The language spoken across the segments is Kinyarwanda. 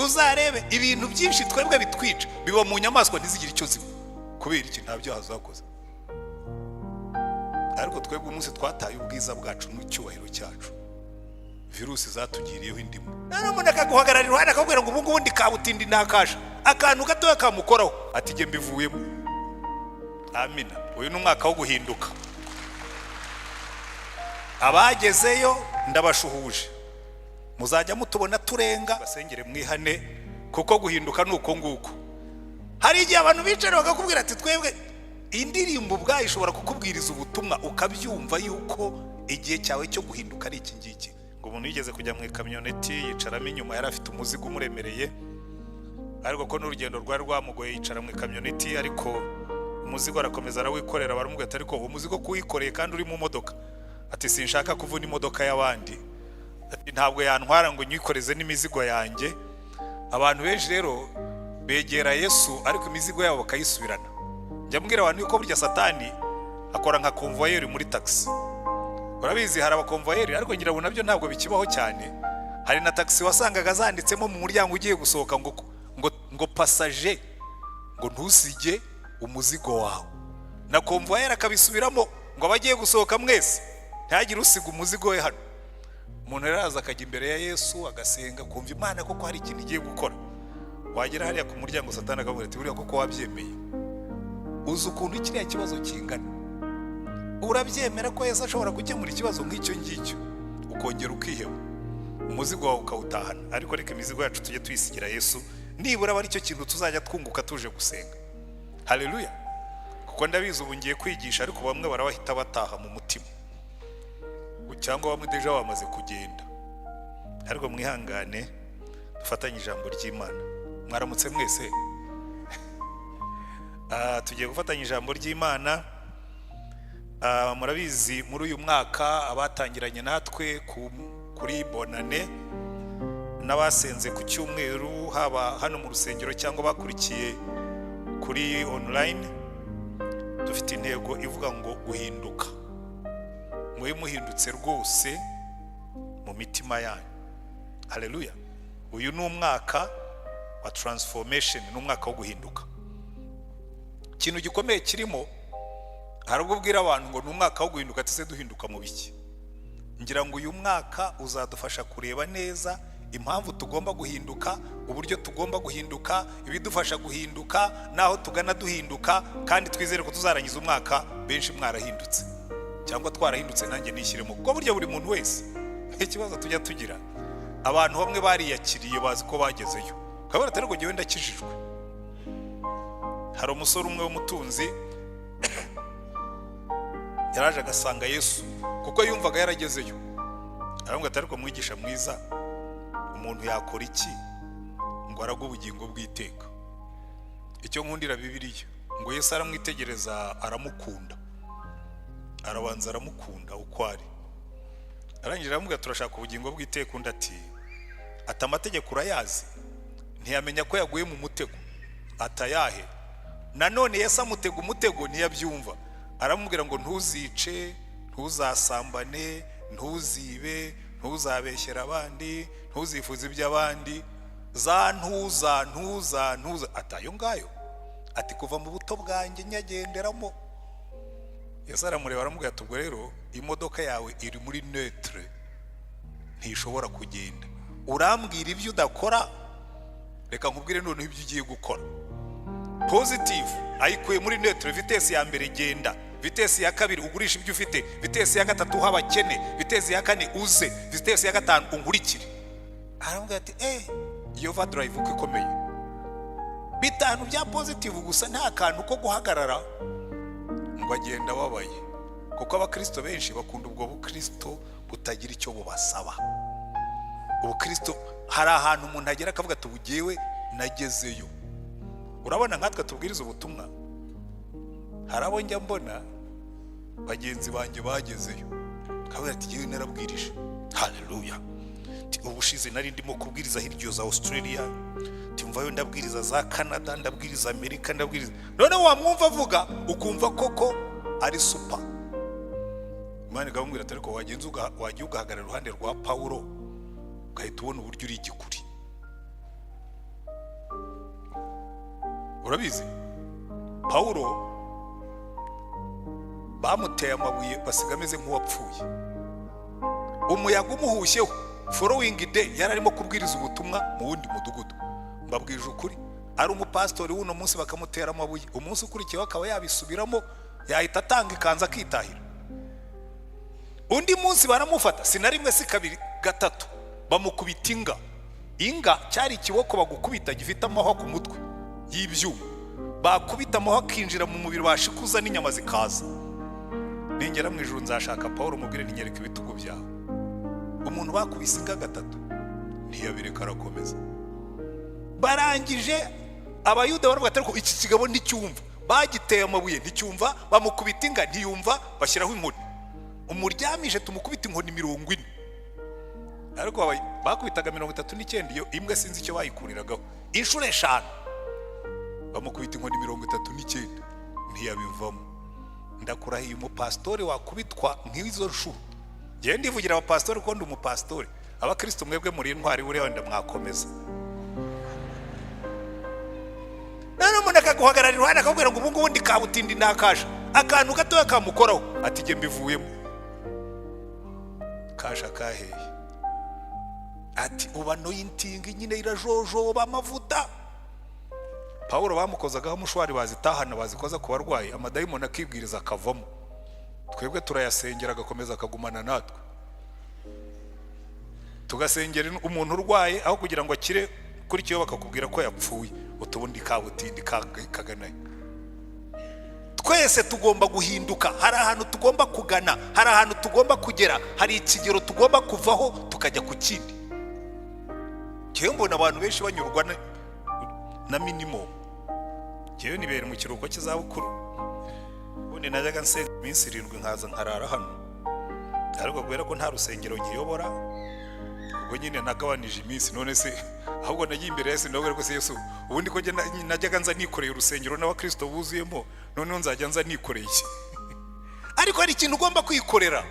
Uzarebe ibintu byinshi twebwe bitwica biba mu nyamaswa, ntizigire icyo ziba. Kubera iki? Nta byaha zakoze. Ariko twebwe umunsi twataye ubwiza bwacu n'icyubahiro cyacu, virusi zatugiriyeho indimu. Noneho umuntu akaguhagarara iruhande, akakubwira ngo ubu ngubu ndi kabutindi, ntakasha akantu gatoya kamukoraho, ati jye mbivuyemo. Amina. Uyu ni umwaka wo guhinduka. Abagezeyo ndabashuhuje, muzajya mutubona turenga basengere mwihane, kuko guhinduka ni uko nguko. Hari igihe abantu bicara bakakubwira ati twebwe, indirimbo ubwayo ishobora kukubwiriza ubutumwa, ukabyumva yuko igihe cyawe cyo guhinduka ari iki ngiki. Ngo umuntu yigeze kujya mu ikamyoneti, yicaramo inyuma, yari afite umuzigo umuremereye, ariko ko n'urugendo rwari rwamugoye, yicara mu ikamyoneti, ariko umuzigo arakomeza arawikorera. Baramubwira ati: "Ariko uwo muzigo kuwikoreye kandi uri mu modoka?" Ati: "Sinshaka kuvuna imodoka y'abandi." Ati: "Ntabwo yantwara ngo nyikoreze n'imizigo yanjye." Abantu benshi rero begera Yesu, ariko imizigo yabo bakayisubirana. Njya mbwira abantu yuko burya Satani akora nka convoyeur muri taxi. Urabizi, hari abaconvoyeur, ariko ngira ngo nabyo ntabwo bikibaho cyane. Hari na taxi wasangaga zanditsemo mu muryango ugiye gusohoka ngo "Passager", ngo "Ntusige umuzigo wawe." Na convoyeur akabisubiramo ngo "Abagiye gusohoka mwese, ntihagire usiga umuzigo we hano." Umuntu rero araza akajya imbere ya Yesu, agasenga, kumva Imana koko hari ikintu igiye gukora. Wagera hariya ku muryango, Satani akabwira ati: "Buriya koko wabyemeye? Uzi ukuntu kiriya kibazo kingana? Urabyemera ko Yesu ashobora gukemura ikibazo nk'icyo ngicyo?" Ukongera ukiheba, umuzigo wawe ukawutahana. Ariko reka imizigo yacu tujye tuyisigira Yesu, nibura aba aricyo kintu tuzajya twunguka tuje gusenga. Haleluya! Kuko ndabizi, ubu ngiye kwigisha, ariko bamwe barabahita bataha mu mutima, cyangwa bamwe déjà bamaze kugenda. Ariko mwihangane dufatanye ijambo ry'Imana. Mwaramutse mwese. Tugiye gufatanya ijambo ry'Imana. Murabizi, muri uyu mwaka abatangiranye natwe kuri Bonane n'abasenze ku cyumweru, haba hano mu rusengero cyangwa bakurikiye kuri online, dufite intego ivuga ngo guhinduka. Mube muhindutse rwose mu mitima yanyu. Haleluya! Uyu ni umwaka wa transformation, ni umwaka wo guhinduka. Ikintu gikomeye kirimo, hari ubwo ubwira abantu ngo ni umwaka wo guhinduka, ati: "Se duhinduka mu biki?" Ngira ngo uyu mwaka uzadufasha kureba neza impamvu tugomba guhinduka, uburyo tugomba guhinduka, ibidufasha guhinduka, n'aho tugana duhinduka. Kandi twizere ko tuzarangiza umwaka benshi mwarahindutse cyangwa twarahindutse, nanjye nishyiremo, kuko burya buri muntu wese, ikibazo tujya tugira, abantu bamwe bariyakiriye, bazi ko bagezeyo, ukabona atari ngo njyewe ndakijijwe. Hari umusore umwe w'umutunzi yaraje agasanga Yesu, kuko yumvaga yaragezeyo. Aravuga ati: "Ariko mwigisha mwiza, umuntu yakora iki ngo aragwe ubugingo bw'iteka?" Icyo nkundira Bibiliya, ngo Yesu aramwitegereza, aramukunda, arabanza aramukunda uko ari. Arangije aramubwira: "Turashaka ubugingo bw'iteka." Undi ati: "Amategeko urayazi?" Ntiyamenya ko yaguye mu mutego. "Atayahe?" Nanone Yesu amutega umutego, ntiyabyumva. Aramubwira ngo "Ntuzice, ntuzasambane, ntuzibe, ntuzabeshyere abandi, ntuzifuze iby'abandi", za ntuza, ntuza, ntuza. Ati: "Ayo ngayo?" Ati: "Kuva mu buto bwanjye nyagenderamo." Yesu aramureba, aramubwira ati: "Ubwo rero imodoka yawe iri muri neutre, ntishobora kugenda. Urambwira ibyo udakora, reka nkubwire noneho ibyo ugiye gukora." Positive ayikuye muri neutre. Vitesse ya mbere, genda. Vitesse ya kabiri, ugurisha ibyo ufite. Vitesse ya gatatu, uha abakene. Vitesse ya kane, uze. Vitesse ya gatanu, unkurikire. Aramubwira ati: "Iyo overdrive uko ikomeye, bitanu bya positive gusa, nta kantu ko guhagarara." Ngo agenda ababaye, kuko abakristo benshi bakunda ubwo bukristo butagira icyo bubasaba. Ubukristo, hari ahantu umuntu agera akavuga ati: "Ubu nagezeyo." Urabona nkatwe tubwiriza ubutumwa, hari abo njya mbona bagenzi banjye bagezeyo, kavuga ati: "Jyewe narabwirije, haleluya." Ubushize nari ndimo kubwiriza hirya za Australia, timvayo ndabwiriza za Canada, ndabwiriza Amerika, ndabwiriza. Noneho wamwumva avuga, ukumva koko ari super. Imana ikamubwira ati: "Ariko wagenza wajya ugahagarara iruhande rwa Pawulo, ugahita ubona uburyo uri igikuri." Urabizi, Pawulo bamuteye amabuye basiga ameze nk'uwapfuye, umuyaga umuhushyeho. Following day yari arimo kubwiriza ubutumwa mu wundi mudugudu. Mbabwije ukuri, ari umupasitori w'uno munsi bakamutera amabuye, umunsi ukurikiyeho akaba yabisubiramo, yahita atanga ikanzu akitahira. Undi munsi baramufata, si na rimwe, si kabiri, gatatu, bamukubita inga. Inga cyari ikiboko bagukubita gifite amahwa ku mutwe y'ibyuma, bakubita amahwa akinjira mu mubiri, bashikuza n'inyama zikaza. Ningera mu ijuru nzashaka Paul umubwire, ntinyereke ibitugu byawe. Umuntu bakubise inga gatatu ntiyabireka, arakomeza. Barangije Abayuda baravuga ati: "Ariko iki kigabo nticyumva." Bagiteye amabuye nticyumva, bamukubita inga ntiyumva, bashyiraho inkoni, umuryamishe tumukubita inkoni 40. Ariko bakubitaga 39, iyo imwe sinzi icyo bayikuriragaho. Inshuro 5 bamukubita inkoni 39, ntiyabivamo. Ndakurahiye, umupasitori wakubitwa nk'izo nshuro, ngewe ndivugira abapasitori kuko ndi umupasitori. Abakristo mwebwe muri intwari, buriya wenda mwakomeza. None umuntu akaguhagarara iruhande akakubwira ngo ubu ngubu ndi kabutindi, ndakasha akantu gatoya kamukoraho, ati: "Jye mbivuyemo." Kasha kaheye, ati uba anointing nyine irajojoba amavuta. Pawulo bamukozagaho mushwari bazitahana, bazikoza ku barwayi, amadayimoni akibwiriza akavamo. Twebwe turayasengera agakomeza akagumana natwe. Tugasengera umuntu urwaye, aho kugira ngo akire kurikiyeho bakakubwira ko yapfuye, utubundi kabutindi kaganayo. Twese tugomba guhinduka. Hari ahantu tugomba kugana, hari ahantu tugomba kugera, hari ikigero tugomba kuvaho tukajya ku kindi. Njyewe mbona abantu benshi banyurwa na minimum. Njyewe nibera mu kiruhuko cy'izabukuru. Ubundi najyaga nsenga iminsi 7, nkaza nkarara hano, ariko kubera ko nta rusengero nkiyobora, ubwo nyine nagabanije iminsi. None se ahubwo nagiye imbere ya Yesu, ndabwira ko se Yesu, ubundi ko njye najyaga nza nikoreye urusengero n'abakristo buzuyemo, noneho nzajya nza nikoreye iki? Ariko hari ikintu ugomba kwikorera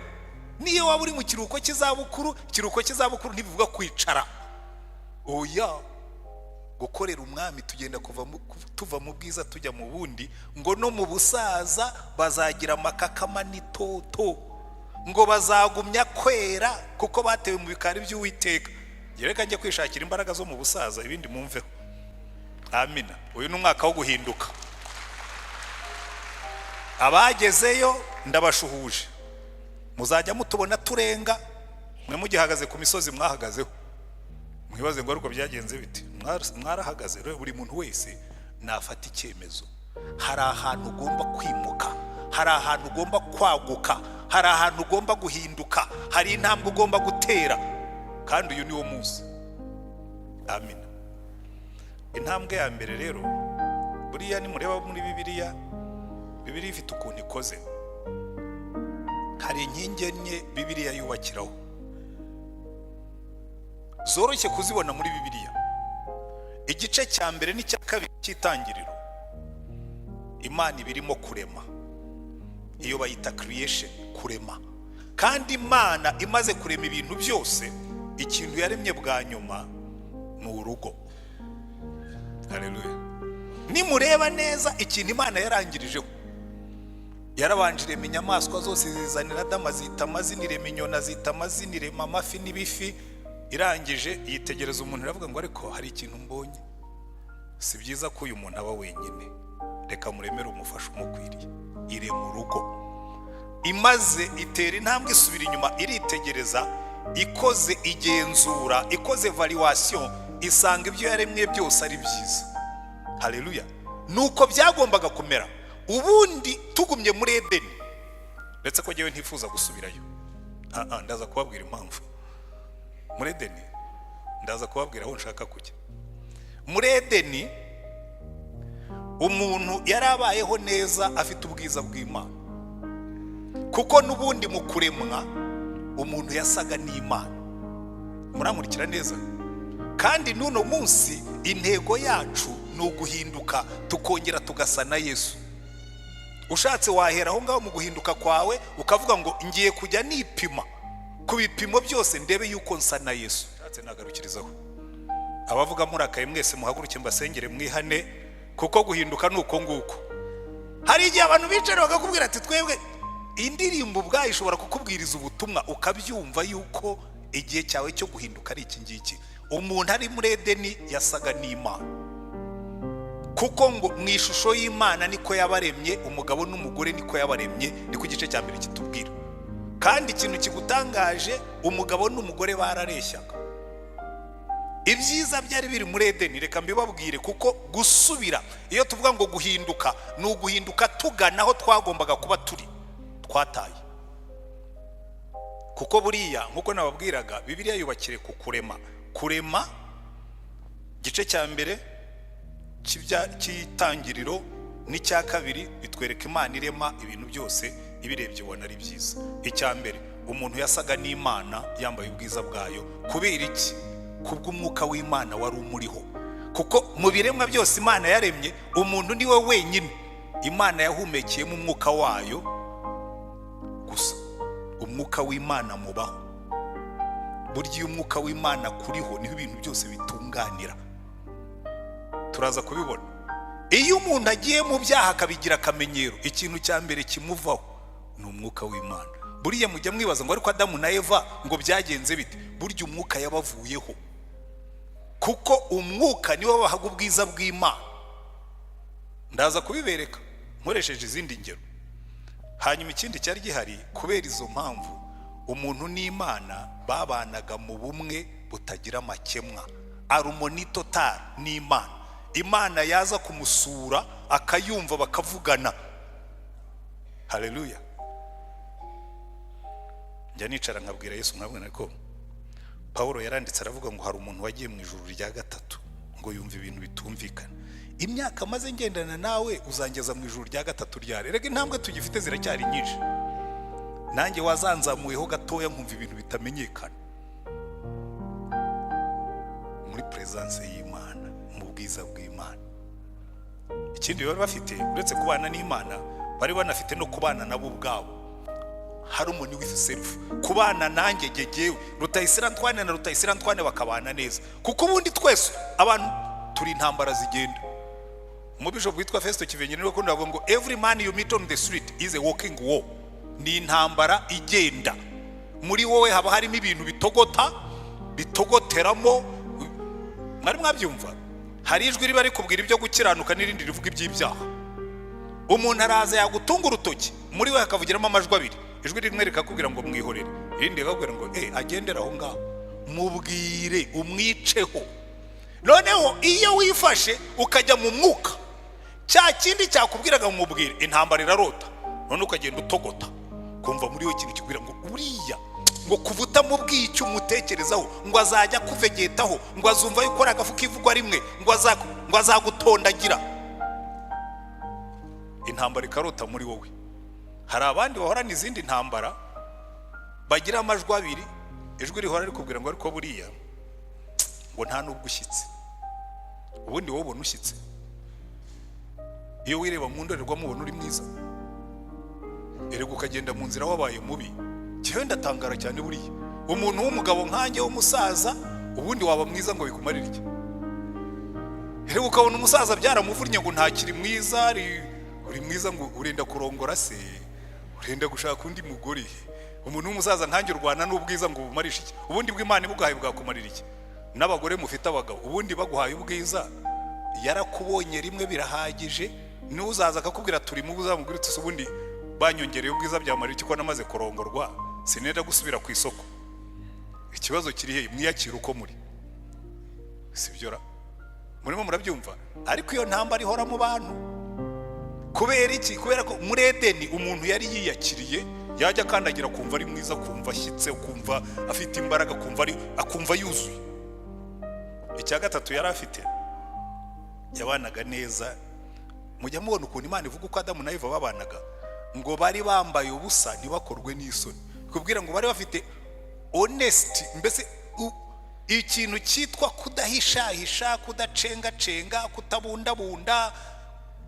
niyo waba uri mu kiruhuko cy'izabukuru. Ikiruhuko cy'izabukuru ntibivuga kwicara, oya. Gukorera Umwami, tugenda tuva mu bwiza tujya mu bundi. Ngo no mu busaza bazagira amakakama n'itoto, ngo bazagumya kwera kuko batewe mu bikari by'Uwiteka. Reka njye kwishakira imbaraga zo mu busaza, ibindi mumveho. Amina. Uyu ni umwaka wo guhinduka. Abagezeyo ndabashuhuje, muzajya mutubona turenga mwe mugihagaze ku misozi mwahagazeho, mwibaze ngo ariko byagenze bite? Mwarahagaze. Rero buri muntu wese nafata icyemezo. Hari ahantu ugomba kwimuka, hari ahantu ugomba kwaguka, hari ahantu ugomba guhinduka, hari intambwe ugomba gutera, kandi uyu ni wo munsi. Amina. Intambwe ya mbere rero, buriya nimureba muri Bibiliya, Bibiliya ifite ukuntu ikoze. Hari inkingi enye Bibiliya yubakiraho, zoroshye kuzibona muri Bibiliya. Igice cya mbere n'icya kabiri cy'Itangiriro, Imana iba irimo kurema, iyo bayita creation, kurema. Kandi Imana imaze kurema ibintu byose, ikintu yaremye bwa nyuma ni urugo. Haleluya! Nimureba neza ikintu Imana yarangirijeho, yarabanje irema inyamaswa zose, zizanira Adamu, azita amazina, irema inyoni, azita amazina, irema amafi n'ibifi. Irangije yitegereza umuntu, iravuga ngo: "Ariko hari ikintu mbonye, si byiza ko uyu muntu aba wenyine, reka muremere umufasha umukwiriye." Irema urugo. Imaze itera intambwe isubira inyuma, iritegereza, ikoze igenzura, ikoze evaluation, isanga ibyo yaremwe byose ari byiza. Haleluya! Nuko byagombaga kumera ubundi tugumye muri Edeni, ndetse ko njyewe ntifuza gusubirayo. Ndaza kubabwira impamvu. Muri Edeni, ndaza kubabwira aho nshaka kujya. Muri Edeni umuntu yari abayeho neza, afite ubwiza bw'Imana, kuko n'ubundi mu kuremwa umuntu yasaga n'Imana. Murankurikira neza? Kandi n'uno munsi intego yacu ni uguhinduka, tukongera tugasa na Yesu. Ushatse wahera aho ngaho mu guhinduka kwawe, ukavuga ngo ngiye kujya nipima ku bipimo byose, ndebe yuko nsa na Yesu. Ushatse nagarukirizaho. Abavuga murakaye mwese muhaguruke mbasengere mwihane. Kuko guhinduka ni uko nguko. Hari igihe abantu bicara bakakubwira ati twebwe indirimbo ubwayo ishobora kukubwiriza ubutumwa, ukabyumva yuko igihe cyawe cyo guhinduka ari iki ngiki. Umuntu ari muri Edeni yasaga n'Imana, kuko ngo mu ishusho y'Imana niko yabaremye, umugabo n'umugore niko yabaremye, niko igice cya mbere kitubwira. Kandi ikintu kigutangaje, umugabo n'umugore barareshyaga. Ibyiza byari biri muri Edeni, reka mbibabwire, kuko gusubira, iyo tuvuga ngo guhinduka, ni uguhinduka tugana aho twagombaga kuba turi, twataye. Kuko buriya nk'uko nababwiraga, Bibiliya yubakire ku kurema. Kurema, igice cya mbere cy'itangiriro n'icya kabiri bitwereka Imana irema ibintu byose, ibirebye ubona ari byiza. Icya mbere, umuntu yasaga n'Imana, yambaye ubwiza bwayo. Kubera iki? Kubw'umwuka w'Imana wari umuriho. Kuko mu biremwa byose Imana yaremye, umuntu ni we wenyine Imana yahumekeyemo umwuka wayo gusa. Umwuka w'Imana mubaho. Burya iyo umwuka w'Imana kuriho, niho ibintu byose bitunganira. Turaza kubibona. Iyo umuntu agiye mu byaha akabigira akamenyero, ikintu cya mbere kimuvaho ni umwuka w'Imana. Buriya mujya mwibaza ngo ariko Adamu na Eva ngo byagenze bite? Burya umwuka yabavuyeho, kuko umwuka niwo bahaga ubwiza bw'Imana. Ndaza kubibereka nkoresheje izindi ngero. Hanyuma ikindi cyari gihari, kubera izo mpamvu, umuntu n'Imana babanaga mu bumwe butagira amakemwa, harmonie totale n'Imana. Imana yaza kumusura akayumva, bakavugana. Haleluya! Njya nicara nkabwira Yesu, nkabwira ko Paul yaranditse aravuga ngo hari umuntu wagiye mu ijuru rya gatatu, ngo yumva ibintu bitumvikana. Imyaka maze ngendana nawe, uzangeza mu ijuru rya gatatu ryari? Rega intambwe tugifite ziracyari nyinshi. Nanjye wazanzamuyeho gatoya nkumva ibintu bitamenyekana muri presence y'Imana, mu bwiza bw'Imana. Ikindi bari bafite, uretse kubana n'Imana, bari banafite no kubana nabo ubwabo, harmony with self, kubana nanjye gegewe Rutayisire Antoine na Rutayisire Antoine bakabana neza. Kuko ubundi twese abantu turi intambara zigenda. Umubishopu witwa Festo Kivenye niwe ukunda kuvuga ngo "Every man you meet on the street is a walking war." Ni intambara igenda. Muri wowe haba harimo ibintu bitogota, bitogoteramo. Mwari mwabyumva? Hari ijwi riba rikubwira ibyo gukiranuka n'irindi rivuga iby'ibyaha. Umuntu araza yagutunga urutoki, muri we hakavugiramo amajwi abiri. Ijwi rimwe rikakubwira ngo mwihorere, irindi rikakubwira ngo agendere aho ngaho, mubwire umwiceho. Noneho iyo wifashe ukajya mu mwuka, cya kindi cyakubwiraga mubwire, intambara irarota. None ukagenda utogota, kumva muri we ikintu kikubwira ngo uriya, ngo kuva utamubwiye icyo umutekerezaho, ngo azajya akuvegetaho, ngo azumva yuko ari agafu kivugwa rimwe, ngo azagutondagira. Intambara ikarota muri wowe. Hari abandi bahorana izindi ntambara, bagira amajwi abiri. Ijwi rihora rikubwira ngo ariko buriya ngo nta n'ubwo ushyitse. Ubundi wowe ubona ushyitse? Iyo wireba mu ndorerwamo ubona uri mwiza? Erega ukagenda mu nzira wabaye mubi. Njyewe ndatangara cyane. Buriya umuntu w'umugabo nkanjye w'umusaza, ubundi waba mwiza ngo bikumarire iki? Erega ukabona umusaza byaramuvunnye, ngo ntakiri mwiza. Uri mwiza ngo urenda kurongora se, urenda gushaka undi mugore? Umuntu w'umusaza nkanjye urwana n'ubwiza ngo bumarishe iki? Ubundi bw'Imana ibuguhaye bwakumarira iki? N'abagore mufite abagabo, ubundi baguhaye ubwiza, yarakubonye rimwe birahagije. N'uzaza akakubwira turi mu uzamubwira uti ubundi banyongereye ubwiza byamarira iki, ko namaze kurongorwa, sinenda gusubira ku isoko? Ikibazo kiri he? Mwiyakira uko muri, sibyo ra? Murimo murabyumva? Ariko iyo ntambara ihora mu bantu. Kubera iki? Kubera ko muri Edeni umuntu yari yiyakiriye, yajya akandagira kumva ari mwiza, kumva ashyitse, kumva afite imbaraga, kumva ari akumva yuzuye. Icya gatatu yari afite, yabanaga neza. Mujya mubona ukuntu Imana ivuga uko Adamu na Eva babanaga, ngo bari bambaye ubusa ntibakorwe n'isoni. Kubwira ngo bari bafite honesty, mbese ikintu cyitwa kudahishahisha, kudacengacenga, kutabundabunda.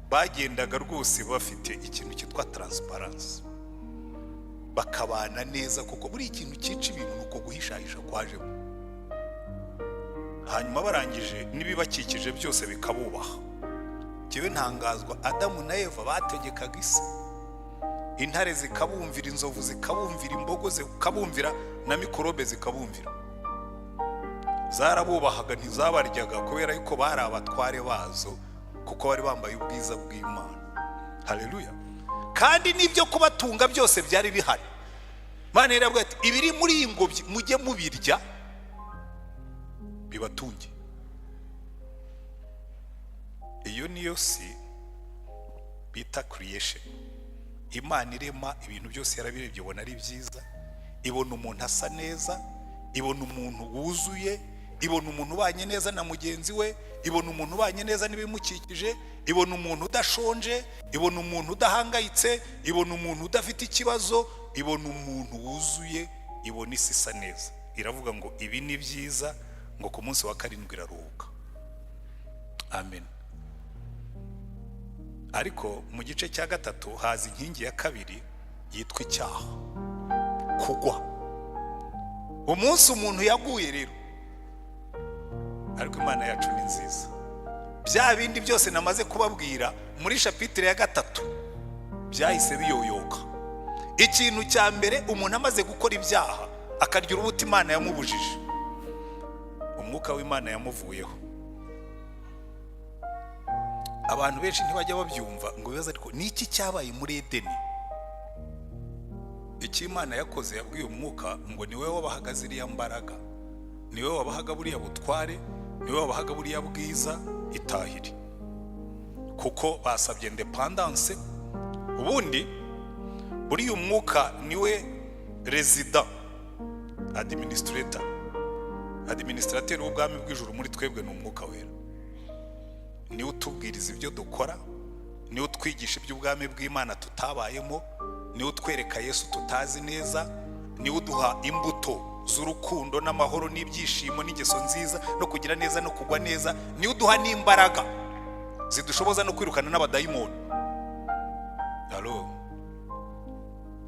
Bagendaga rwose bafite ikintu cyitwa transparency, bakabana neza. Kuko buri ikintu cyica ibintu ni uko guhishahisha kwajemo. Hanyuma barangije, n'ibibakikije byose bikabubaha. Ikindi kintu cya kane, Njyewe ntangazwa, Adamu na Eva bategekaga isi, intare zikabumvira, inzovu zikabumvira, imbogo zikabumvira, na mikorobe zikabumvira. Zarabubahaga, ntizabaryaga, kubera yuko bari abatware bazo, kuko bari bambaye ubwiza bw'Imana. Haleluya! Kandi n'ibyo kubatunga byose byari bihari. Imana yaravuga ati: "Ibiri muri iyi ngobyi mujye mubirya bibatunge." Iyo niyo si bita creation. Imana irema ibintu byose, yarabirebye ibona ari byiza, ibona umuntu asa neza, ibona umuntu wuzuye, ibona umuntu ubanye neza na mugenzi we, ibona umuntu ubanye neza n'ibimukikije, ibona umuntu udashonje, ibona umuntu udahangayitse, ibona umuntu udafite ikibazo, ibona umuntu wuzuye, ibona isi isa neza. Iravuga ngo: "Ibi ni byiza." Ngo ku munsi wa karindwi iraruhuka. Amen. Ariko mu gice cya gatatu haza inkingi ya kabiri yitwa icyaha, kugwa. Umunsi umuntu yaguye rero, ariko Imana yacu ni nziza. Bya bindi byose namaze kubabwira muri chapitre ya gatatu byahise biyoyoka. Ikintu cya mbere, umuntu amaze gukora ibyaha, akarya urubuto Imana yamubujije, umwuka w'Imana yamuvuyeho. Abantu benshi ntibajya babyumva ngo bibaze: "Ariko ni iki cyabaye muri Edeni?" Icyo Imana yakoze, yabwiye umwuka ngo: "Niwe wabahaga ziriya mbaraga, niwe wabahaga buriya butware, niwe wabahaga buriya bwiza, itahire," kuko basabye indépendance. Ubundi buriya umwuka niwe resident administrator, administrateur w'ubwami bw'ijuru muri twebwe. Ni umwuka wera, niwe utubwiriza ibyo dukora, niwe utwigisha iby'ubwami bw'Imana tutabayemo, niwe utwereka Yesu tutazi neza, niwe uduha imbuto z'urukundo n'amahoro n'ibyishimo n'ingeso nziza no kugira neza no kugwa neza, niwe uduha n'imbaraga zidushoboza no kwirukana n'abadayimoni. Halo,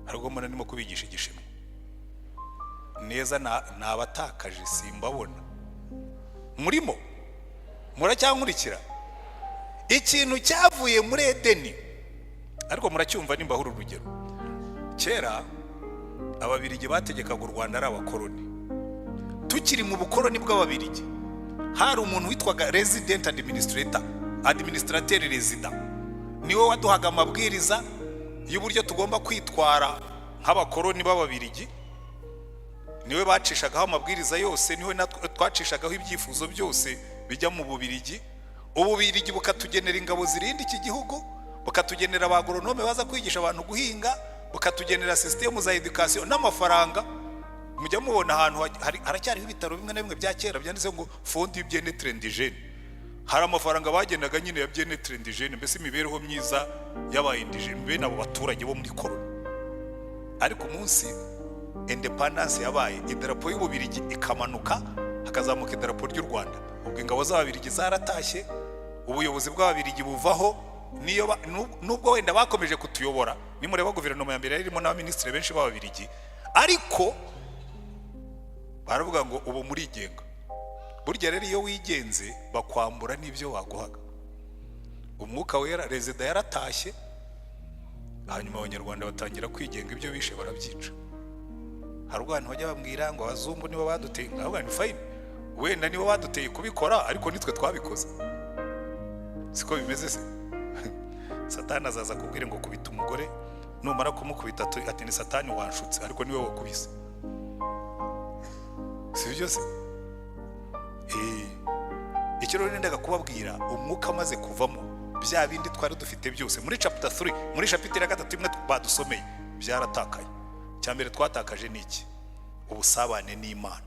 ariko mbona ndimo kubigisha igishimo neza. Ni abatakaje, simbabona murimo muracyankurikira. Ikintu cyavuye muri Edeni, ariko muracyumva nimba uru urugero. Kera Ababirigi bategekaga u Rwanda ari abakoroni. Tukiri mu bukoroni bw'Ababirigi, hari umuntu witwaga resident administrator, administrateur résident. Niwe waduhaga amabwiriza y'uburyo tugomba kwitwara nk'abakoroni b'Ababirigi. Niwe bacishagaho amabwiriza yose, niwe natwe twacishagaho ibyifuzo byose bijya mu Bubirigi. Ububirigi bukatugenera ingabo zirinda iki gihugu, bukatugenera abagoronome baza kwigisha abantu guhinga, bukatugenera sisitemu za éducation n'amafaranga. Mujya mubona ahantu haracyariho ibitaro bimwe na bimwe bya kera byanditseho ngo "Fonds du bien-être indigène". Hari amafaranga bagendaga nyine ya bien-être indigène, mbese imibereho myiza y'aba indigène, bene abo baturage bo muri koroni. Ariko umunsi indépendance yabaye, idarapo y'Ububirigi ikamanuka hakazamuka idarapo ry'u Rwanda, ubwo ingabo z'Ababirigi zaratashye, ubuyobozi bw'Ababirigi buvaho. Niyo nubwo wenda bakomeje kutuyobora, nimureba guverinoma ya mbere yari irimo n'abaminisitiri benshi b'Ababirigi, ariko baravuga ngo: "Ubu murigenga." Burya rero iyo wigenze bakwambura n'ibyo baguhaga. Umwuka wera résident yaratashye, hanyuma Abanyarwanda batangira kwigenga, ibyo bishe barabyica. Hari ubwo abantu bajya bambwira ngo abazungu nibo baduteye. Nkavuga ni fine, wenda nibo baduteye kubikora, ariko nitwe twabikoze. Siko bimeze se? Satani azaza akubwire ngo kubita umugore, numara kumukubita ati: "Ni Satani wanshutse," ariko niwe wakubise. Si byo se? Icyo rero nendaga kubabwira, umwuka amaze kuvamo, bya bindi twari dufite byose muri chapter 3, muri chapitre ya gatatu imwe badusomeye, byaratakaye. Icya mbere twatakaje ni iki? Ubusabane n'Imana.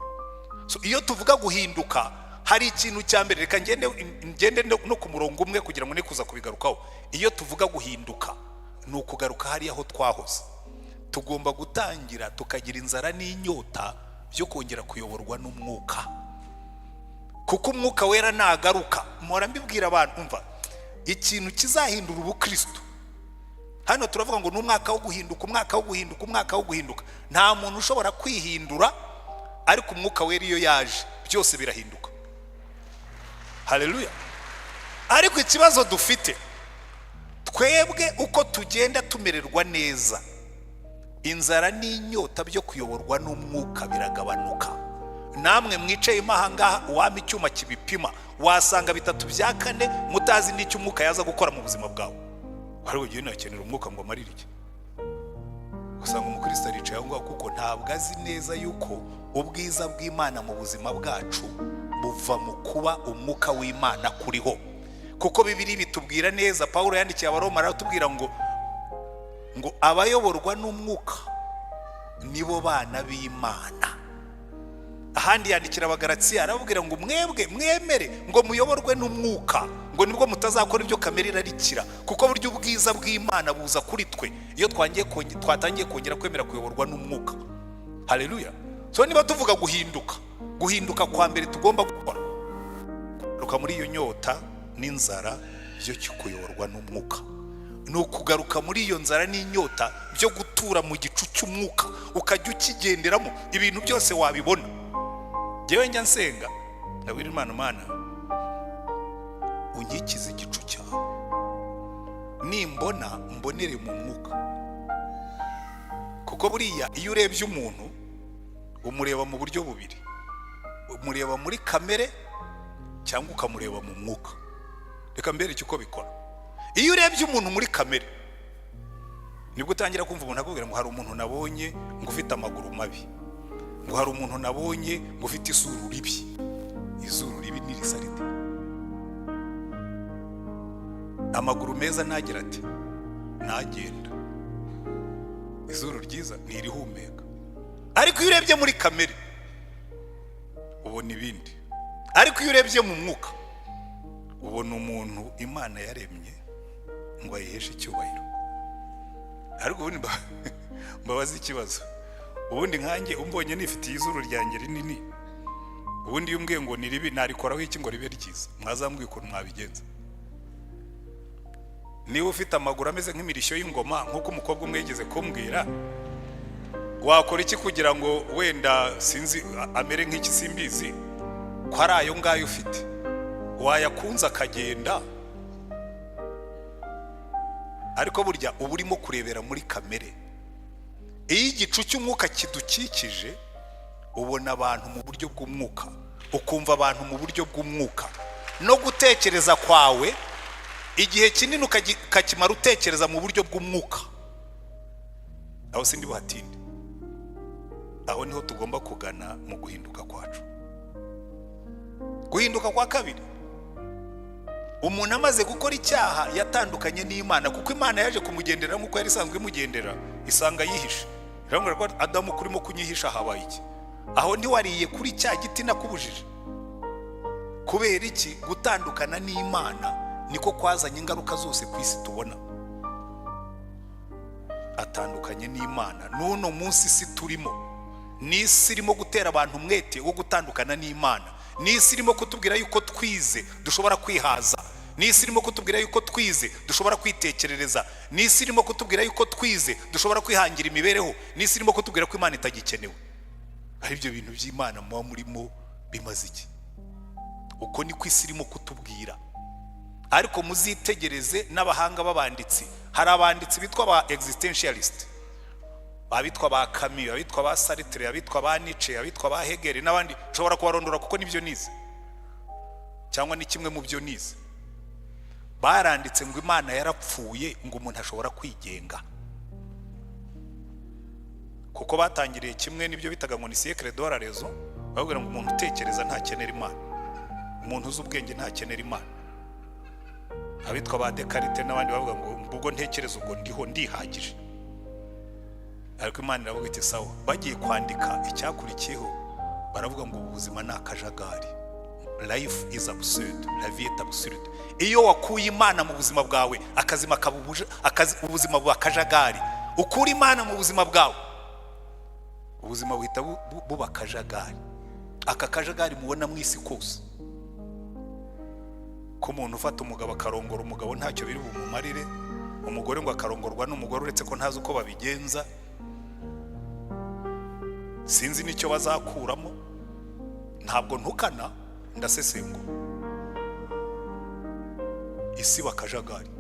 So iyo tuvuga guhinduka, hari ikintu cya mbere, reka ngende ngende no ku murongo umwe kugira ngo ne kuza kubigarukaho. Iyo tuvuga guhinduka, ni ukugaruka hariya aho twahoze. Tugomba gutangira tukagira inzara n'inyota byo kongera kuyoborwa n'umwuka, kuko umwuka wera nagaruka, mpora mbibwira abantu, umva, ikintu kizahindura ubukristo. Hano turavuga ngo ni umwaka wo guhinduka, umwaka wo guhinduka, umwaka wo guhinduka. Nta muntu ushobora kwihindura, ariko umwuka wera iyo yaje byose birahinduka. Haleluya! Ariko ikibazo dufite Twebwe uko tugenda tumererwa neza, inzara n'inyota byo kuyoborwa n'umwuka biragabanuka. Namwe mwicayemo aha ngaha, uwampa icyuma kibipima wasanga 3/4 mutazi n'icyo umwuka yaza gukora mu buzima bwawe. Ariko ugiye nakenera umwuka ngo amarire iki? Usanga umukristo aricaye aho ngaho kuko ntabwo azi neza yuko ubwiza bw'Imana mu buzima bwacu buva mu kuba umwuka w'Imana kuriho. Kuko Bibiliya bitubwira neza, Pawulo yandikiye Abaroma aratubwira ngo abayoborwa n'umwuka nibo bana b'Imana. Ahandi yandikira Abagalatiya arababwira ngo mwebwe mwemere ngo muyoborwe n'umwuka, ngo nibwo mutazakora ibyo kamere irarikira. Kuko burya ubwiza bw'Imana buza kuri twe iyo twatangiye kongera kwemera kuyoborwa n'umwuka. Haleluya! So niba tuvuga guhinduka, guhinduka kwa mbere tugomba gukora, kugaruka muri iyo nyota n'inzara byo kuyoborwa n'umwuka, ni ukugaruka muri iyo nzara n'inyota byo gutura mu gicu cy'umwuka, ukajya ukigenderamo, ibintu byose wabibona. Njyewe njya nsenga ndabwira Imana: "Mana, unyikize igicu cyawe, nimbona mbonere mu mwuka." Kuko buriya iyo urebye umuntu umureba mu buryo bubiri: umureba muri kamere cyangwa ukamureba mu mwuka. Reka mbereke uko bikora. Iyo urebye umuntu muri kamere, nibwo utangira kumva umuntu akubwira ngo hari umuntu nabonye ngo ufite amaguru mabi, ngo hari umuntu nabonye ngo ufite izuru ribi. Izuru ribi ni risarite, amaguru meza ntagira ati ntagenda, izuru ryiza ni irihumeka. Ariko iyo urebye muri kamere ubona ibindi, ariko iyo urebye mu mwuka ubona umuntu Imana yaremye ngo ayiheshe icyubahiro. Ariko ubundi mbabaze ikibazo: ubundi nkanjye umbonye nifitiye izuru ryanjye rinini, ubundi iyo umbwiye ngo ni ribi, narikoraho iki ngo ribe ryiza? Mwazambwiye ukuntu mwabigenza. Niba ufite amaguru ameze nk'imirishyo y'ingoma, nk'uko umukobwa umwe yigeze kumbwira, wakora iki kugira ngo wenda sinzi amere nk'iki? Simbizi ko ari ayo ngayo ufite, wayakunze akagenda. Ariko burya uba urimo kurebera muri kamere. Iyo igicu cy'umwuka kidukikije, ubona abantu mu buryo bw'umwuka, ukumva abantu mu buryo bw'umwuka, no gutekereza kwawe igihe kinini ukakimara utekereza mu buryo bw'umwuka. Aho sindi buhatinde. Aho niho tugomba kugana mu guhinduka kwacu. Guhinduka kwa kabiri: umuntu amaze gukora icyaha yatandukanye n'Imana, kuko Imana yaje kumugendera nk'uko yari isanzwe imugendera, isanga yihishe. Iramubwira ko: "Adamu, kurimo kunyihisha habaye iki? Aho ntiwariye kuri cya giti nakubujije? Kubera iki?" Gutandukana n'Imana niko kwazanye ingaruka zose ku isi tubona. Atandukanye n'Imana. N'uno munsi isi turimo ni isi irimo gutera abantu umwete wo gutandukana n'Imana, ni isi irimo kutubwira yuko twize dushobora kwihaza, ni isi irimo kutubwira yuko twize dushobora kwitekerereza, ni isi irimo kutubwira yuko twize dushobora kwihangira imibereho, ni isi irimo kutubwira ko Imana itagikenewe. Ari ibyo bintu by'Imana muba murimo bimaze iki? Uko niko isi irimo kutubwira. Ariko muzitegereze n'abahanga b'abanditsi, hari abanditsi bitwa ba existentialist, abitwa ba Camus, abitwa ba Sartre, abitwa ba Nietzsche, abitwa ba Hegel n'abandi. Nshobora kubarondora kuko nibyo nize cyangwa ni kimwe mu byo nize. Baranditse ngo Imana yarapfuye, ngo umuntu ashobora kwigenga, kuko batangiriye kimwe n'ibyo bitaga ngo ni siècle de la raison. Babwira ngo umuntu utekereza ntakenera Imana, umuntu uzi ubwenge ntakenera Imana. Abitwa ba Descartes n'abandi bavuga ngo ubwo ntekereza ubwo ndiho, ndihagije. Ariko Imana iravuga iti: "Sawa." Bagiye kwandika icyakurikiyeho, baravuga ngo ubu buzima ni akajagari, life is absurd, la vie est absurde. Iyo wakuye Imana mu buzima bwawe, akazima kaba ubuzima buba akajagari. Ukura Imana mu buzima bwawe, ubuzima buhita buba akajagari. Aka kajagari mubona mu isi kose, ko umuntu ufata umugabo akarongora umugabo ntacyo biri bumumarire, umugore ngo akarongorwa n'umugore, uretse ko ntazi uko babigenza, sinzi n'icyo bazakuramo. Ntabwo ntukana, ndasesengura. Isi bakajagari.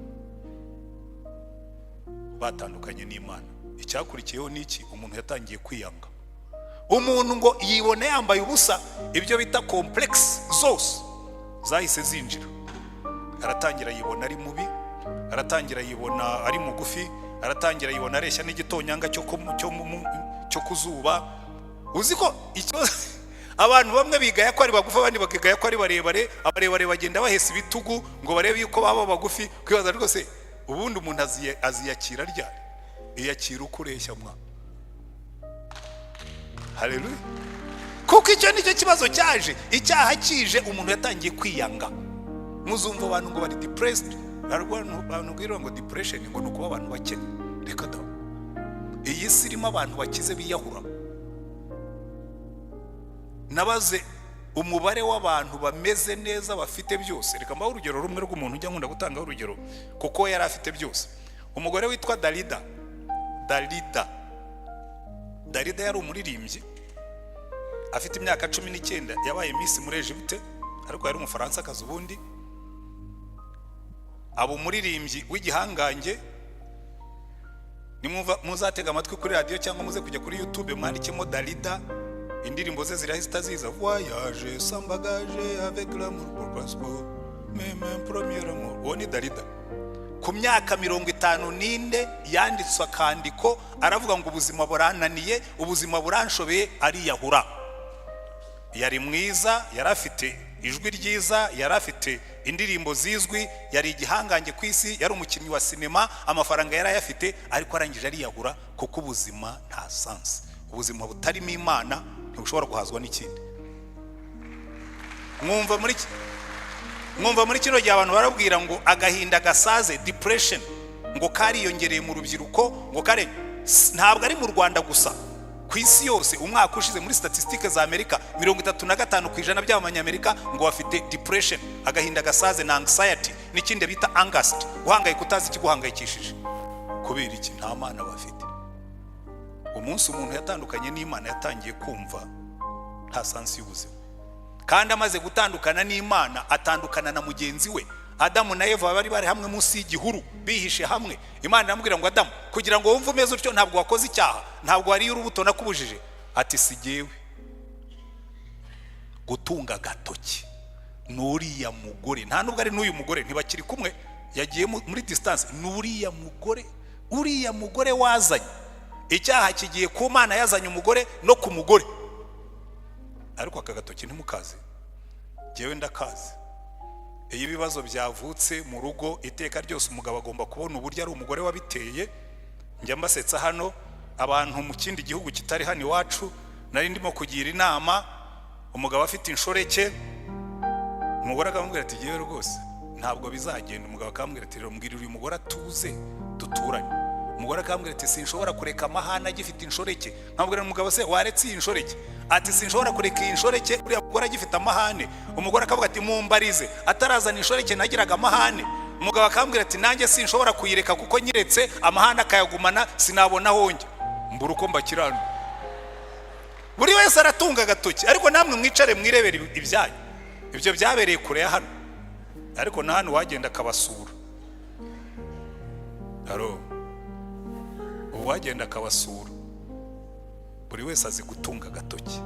Batandukanye n'Imana. Icyakurikiyeho ni iki? Umuntu yatangiye kwiyanga. Umuntu ngo yibone yambaye ubusa, ibyo bita complexe zose zahise zinjira. Aratangira yibona ari mubi, aratangira yibona ari mugufi, aratangira yibona areshya n'igitonyanga cyo ku zuba. Uzi ko ikibazo, abantu bamwe bigaya ko ari bagufi, abandi bakigaya ko ari barebare. Abarebare bagenda bahesa ibitugu ngo barebe yuko baba bagufi. Kwibaza rwose, ubundi umuntu aziyakira ryari? Iyakira uko ureshya mwa. Haleluya! Kuko icyo nicyo kibazo cyaje. Icyaha kije, umuntu yatangiye kwiyanga. Muzumva abantu ngo bari depressed. Abantu bwira ngo depression ngo ni ukuba abantu bakennye. Reka da! Iyi si irimo abantu bakize biyahura. Nabaze umubare w'abantu bameze neza, bafite byose. Reka mbahe urugero rumwe rw'umuntu ujya nkunda gutangaho urugero, kuko yari afite byose. Umugore witwa Dalida. Dalida, Dalida yari umuririmbyi. Afite imyaka 19 yabaye Miss muri Egypte, ariko yari Umufaransa ubundi. Aba umuririmbyi w'igihangange. Nimwumva, muzatega amatwi kuri radiyo cyangwa muze kujya kuri YouTube, mwandikemo Dalida, indirimbo ze zirahita ziza: "Voyage sans bagage, avec l'amour pour passeport, même un premier amour." Uwo ni Dalida. Ku myaka 54 yanditswe akandiko, aravuga ngo: "Ubuzima burananiye, ubuzima buranshobeye." Ariyahura. Yari mwiza, yari afite ijwi ryiza, yari afite indirimbo zizwi, yari igihangange ku isi, yari umukinnyi wa sinema, amafaranga yari ayafite, ariko arangije ariyahura kuko ubuzima nta sens. Ubuzima butarimo Imana ntibushobora guhazwa n'ikindi. Mwumva muri kino gihe abantu barabwira ngo agahinda gasaze, depression, ngo kariyongereye mu rubyiruko, ngo kare ntabwo ari mu Rwanda gusa, ku isi yose. Umwaka ushize muri statistiques za Amerika, 35% by'Abanyamerika ngo bafite depression, agahinda gasaze na anxiety n'ikindi bita angst, guhangayika utazi ikiguhangayikishije. Kubera iki? Nta Mana bafite. Umunsi umuntu yatandukanye n'Imana, yatangiye kumva nta sens y'ubuzima. Kandi amaze gutandukana n'Imana, atandukana na mugenzi we. Adamu na Eva bari bari hamwe munsi y'igihuru, bihishe hamwe. Imana iramubwira ngo: "Adamu, kugira ngo wumve umeze utyo, ntabwo wakoze icyaha, ntabwo wariye urubuto nakubujije?" Ati: "Si jyewe." Gutunga agatoki n'uriya mugore, nta nubwo ari n'uyu mugore, ntibakiri kumwe, yagiye muri distance, n'uriya mugore, uriya mugore wazanye icyaha. Kigiye ku Mana yazanye umugore no ku mugore. Ariko aka gatoki ntimukazi, jyewe ndakazi. Iyo ibibazo byavutse mu rugo, iteka ryose umugabo agomba kubona uburyo ari umugore wabiteye. Njya mbasetsa hano abantu mu kindi gihugu kitari hano iwacu. Nari ndimo kugira inama umugabo afite inshoreke, umugore akamubwira ati: "Yewe rwose ntabwo bizagenda." Umugabo akamubwira ati: "Rero mbwira uyu mugore atuze duturanye." Umugore akambwira ati: "Sinshobora kureka amahane agifite inshoreke." Nkabwira umugabo: "Se waretse iyi nshoreke?" Ati: "Sinshobora kureka iyi nshoreke, uriya mugore agifite amahane." Umugore akavuga ati: "Mumbarize, atarazana inshoreke nagiraga amahane?" Umugabo akambwira ati: "Nanjye sinshobora kuyireka, kuko nyiretse amahane akayagumana, sinabona aho njya." Mbura uko mbakirana. Buri wese aratunga agatoki, ariko namwe mwicare mwirebere ibyanyu. Ibyo byabereye kure ya hano, ariko na hano wagenda akabasura. Haro uwagenda akabasura, buri wese azi gutunga agatoki.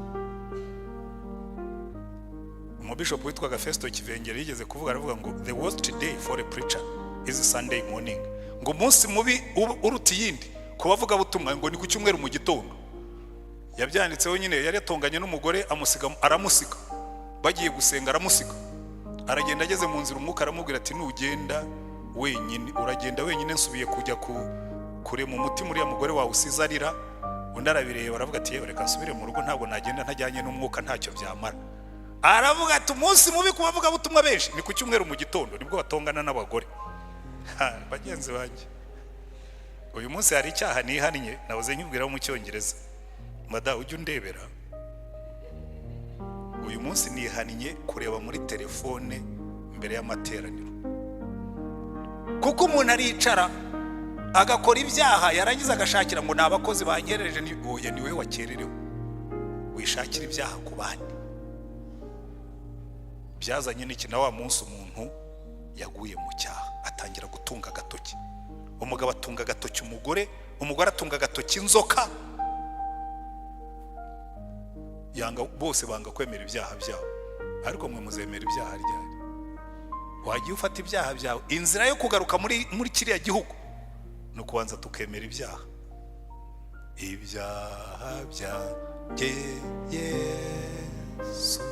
Umubishopu witwaga Festo Kivengere yigeze kuvuga, aravuga ngo: "The worst day for a preacher is Sunday morning." Ngo umunsi mubi uruta iyindi ku bavugabutumwa ngo ni ku cyumweru mu gitondo. Yabyanditseho nyine, yari yatonganye n'umugore, amusiga, aramusiga bagiye gusenga, aramusiga aragenda. Ageze mu nzira, umwuka aramubwira ati: "Nugenda wenyine, uragenda wenyine, nsubiye kujya ku kurema umutima uriya mugore wawe usize arira." Undi arabireba, aravuga ati: "Yewe, reka nsubire mu rugo, ntabwo nagenda ntajyanye n'umwuka, ntacyo byamara." Aravuga ati: "Umunsi mubi ku bavugabutumwa benshi ni ku cyumweru mu gitondo, nibwo batongana n'abagore." Ha, bagenzi banjye, uyu munsi hari icyaha nihannye, nahoze nkibwira mu Cyongereza. Mada, ujye undebera. Uyu munsi nihannye kureba muri telefone mbere y'amateraniro, kuko umuntu aricara agakora ibyaha, yarangiza agashakira ngo ni abakozi banyereje. Ni oya, ni wowe wakererewe, wishakira ibyaha ku bandi. Byazanye n'iki? Na wa munsi umuntu yaguye mu cyaha, atangira gutunga agatoki. Umugabo atunga agatoki umugore, umugore atunga agatoki inzoka. Yanga bose banga kwemera ibyaha byabo. Ariko mwe muzemera ibyaha ryari? Wagiye ufata ibyaha byawe. Inzira yo kugaruka muri kiriya gihugu ni ukubanza tukemera ibyaha. Ibyaha byanjye Yesu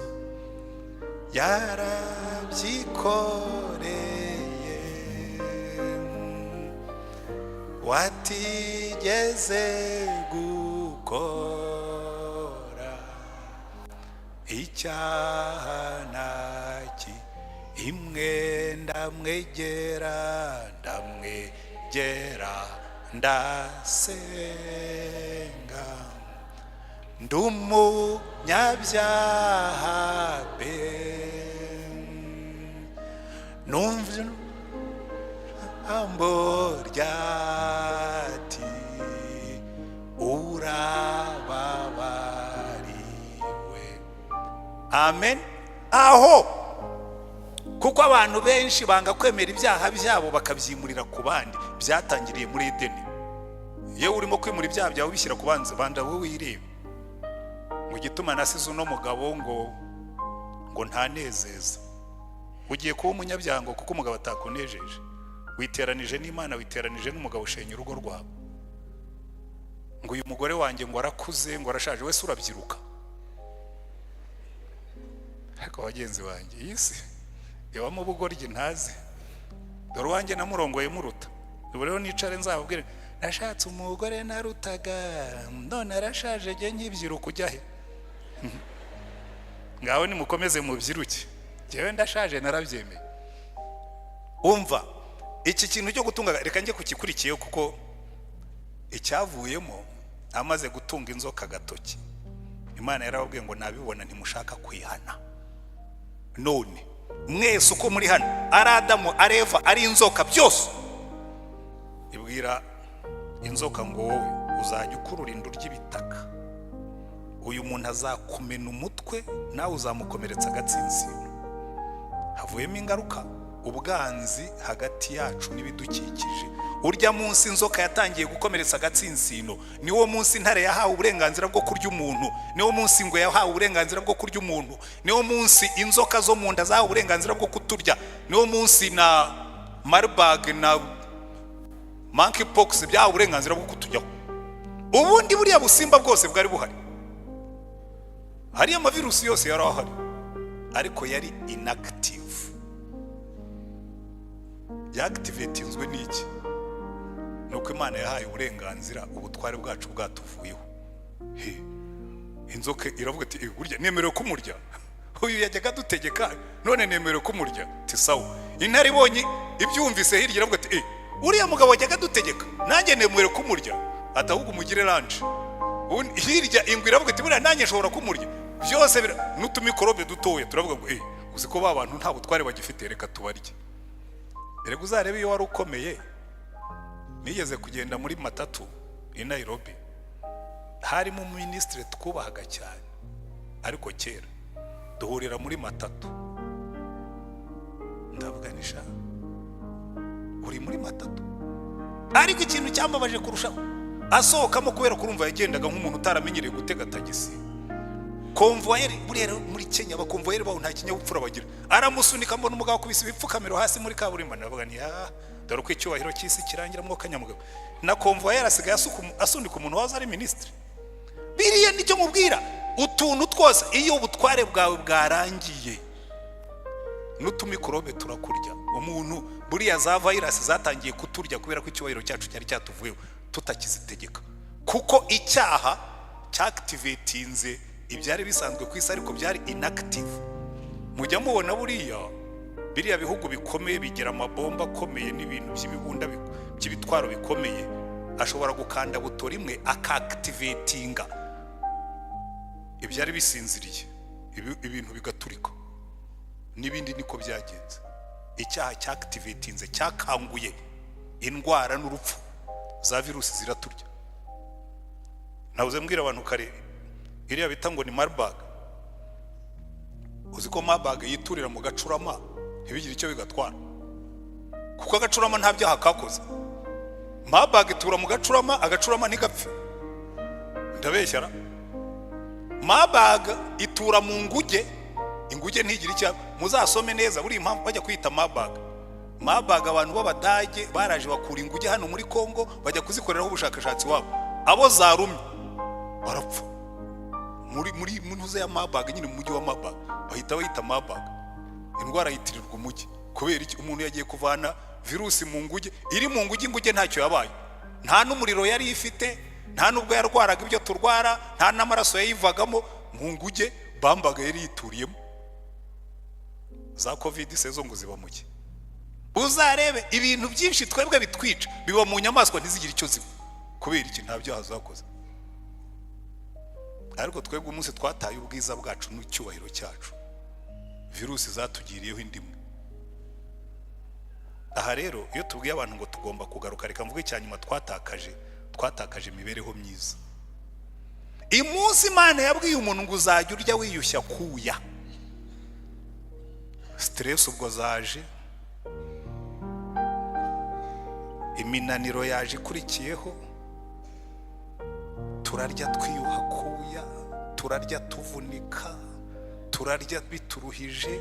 yarabyikoreye, watigeze gukora icyaha naki imwe. Ndamwegera, ndamwegera, ndasenga, ndi umunyabyaha pe. Numva ijambo ryati: "Urababariwe." Amen. Aho kuko abantu benshi banga kwemera ibyaha byabo, bakabyimurira ku bandi. Byatangiriye muri Edeni. Yewe, urimo kwimura ibyaha byawe ubishyira ku banzi banda, wowe wirebe mu gituma nasize uno mugabo ngo ntanezeza. Ugiye kuba umunyabyaha ngo kuko umugabo atakunejeje. Witeranije n'Imana, witeranije n'umugabo, ushenya urugo rwawe. Ngo uyu mugore wanjye ngo arakuze, ngo arashaje. Wese urabyiruka. Ariko bagenzi banjye, iyi si ibamo ubugoryi ntazi. Dore uwanjye namurongoye muruta. Ubu rero nicare nzababwire: "Nashatse umugore narutaga, none arashaje, jye nkibyiruka." Ujya he? Ngaho nimukomeze mubyiruke, njyewe ndashaje, narabyemeye. Umva iki kintu cyo gutunga, reka njye kukikurikiyeho, kuko icyavuyemo amaze gutunga inzoka agatoki, Imana yarababwiye ngo: "Nabibona ntimushaka kwihana." None mwese uko muri hano, ari Adamu, ari Eva, ari inzoka, byose. Ibwira inzoka ngo: "Wowe uzajya ukurura inda urya ibitaka. Uyu muntu azakumena umutwe, nawe uzamukomeretsa agatsinsino." Havuyemo ingaruka, ubwanzi hagati yacu n'ibidukikije. Urya munsi inzoka yatangiye gukomeretsa agatsinsino, niwo munsi intare yahawe uburenganzira bwo kurya umuntu, niwo munsi ingwe yahawe uburenganzira bwo kurya umuntu, niwo munsi inzoka zo mu nda zahawe uburenganzira bwo kuturya, niwo munsi na Marburg na monkeypox byahawe uburenganzira bwo kutujyaho. Ubundi buriya busimba bwose bwari buhari, hariya amavirusi yose yari ahari, ariko yari inactive. Yactivatinzwe n'iki? Ni uko Imana yahaye uburenganzira, ubutware bwacu bwatuvuyeho. He, inzoka iravuga ati: "Eh, burya nemerewe kumurya. Uyu yajyaga adutegeka, none nemerewe kumurya." Ti sawa. Intare ibonye ibyumvise hirya iravuga ati: "Eh, uriya mugabo wajyaga adutegeka, nanjye nemerewe kumurya." Ati: "Ahubwo umugire lunch." Hirya ingwe iravuga iti: "Buriya nanjye nshobora kumurya." Byose n'utumikorobe dutoya turavuga ngo: "Eh, uzi ko ba bantu nta butware bagifite? Reka tubarye." Erega uzarebe iyo wari ukomeye. Nigeze kugenda muri matatu i Nairobi, harimo umuminisitiri twubahaga cyane, ariko kera duhurira muri matatu. Ndavuga nisha uri muri matatu. Ariko ikintu cyambabaje kurushaho, asohokamo, kubera kurumva yagendaga nk'umuntu utaramenyereye gutega tagisi, konvoyeri, buriya rero muri Kenya abakonvoyeri baho nta kinyabupfura bagira, aramusunika. Mbona umugabo akubise ibipfukamiro hasi muri kaburimbo. Ndavuga nti: "Ah, dore uko icyubahiro cy'isi kirangira." Mwuka nyamugabo na konvoyeri asigaye asunika umuntu waza ari minisitiri. Biriya nicyo mubwira, utuntu twose, iyo ubutware bwawe bwarangiye n'utumikorobe turakurya. Umuntu buriya za virus zatangiye kuturya kubera ko icyubahiro cyacu cyari cyatuvuyeho, tutakizitegeka, kuko icyaha cyactivatinze ibyari bisanzwe ku isi ariko byari inactive. Mujya mubona buriya biriya bihugu bikomeye bigira amabomba akomeye n'ibintu by'ibibunda by'ibitwaro bikomeye, ashobora gukanda buto rimwe akactivatinga ibyari bisinziriye, ibintu bigaturika. N'ibindi niko byagenze. Icyaha cyactivatinze, cyakanguye indwara n'urupfu, za virusi ziraturya. Nabuze mbwira abantu kare, iriya bita ngo ni Marburg. Uzi ko Marburg yiturira mu gacurama ntibigire icyo bigatwara, kuko agacurama nta byaha kakoze? Marburg itura mu gacurama, agacurama ntigapfe. Ndabeshyara? Marburg itura mu nguge, inguge ntigira icyo. Muzasome neza buriya impamvu bajya kwita Marburg. Marburg, abantu b'Abadage baraje bakura inguge hano muri Kongo, bajya kuzikoreraho ubushakashatsi wabo. Abo zarumye barapfa muri ntuze ya Marburg nyine, mu mujyi wa Marburg. Bahita bayita Marburg, indwara yitirirwa umujyi. Kubera iki? Umuntu yagiye kuvana virusi mu nguge, iri mu nguge, inguge ntacyo yabaye, nta n'umuriro yari ifite, nta n'ubwo yarwaraga ibyo turwara, nta n'amaraso yayivagamo. Mu nguge bambaga yari yituriyemo. Za COVID se zo ngo ziba mu ki? Uzarebe ibintu byinshi twebwe bitwica biba mu nyamaswa, ntizigire icyo ziba. Kubera iki? Nta byaha zakoze. Ariko twebwe umunsi twataye ubwiza bwacu n'icyubahiro cyacu, virusi zatugiriyeho indimwe. Aha rero iyo tubwiye abantu ngo tugomba kugaruka, reka mvuge icya nyuma twatakaje. Twatakaje imibereho myiza. Umunsi Imana yabwiye umuntu ngo uzajya urya wiyushya kuya, stress ubwo zaje, iminaniro yaje ikurikiyeho. Turarya twiyuha kuya, turarya tuvunika, turarya bituruhije,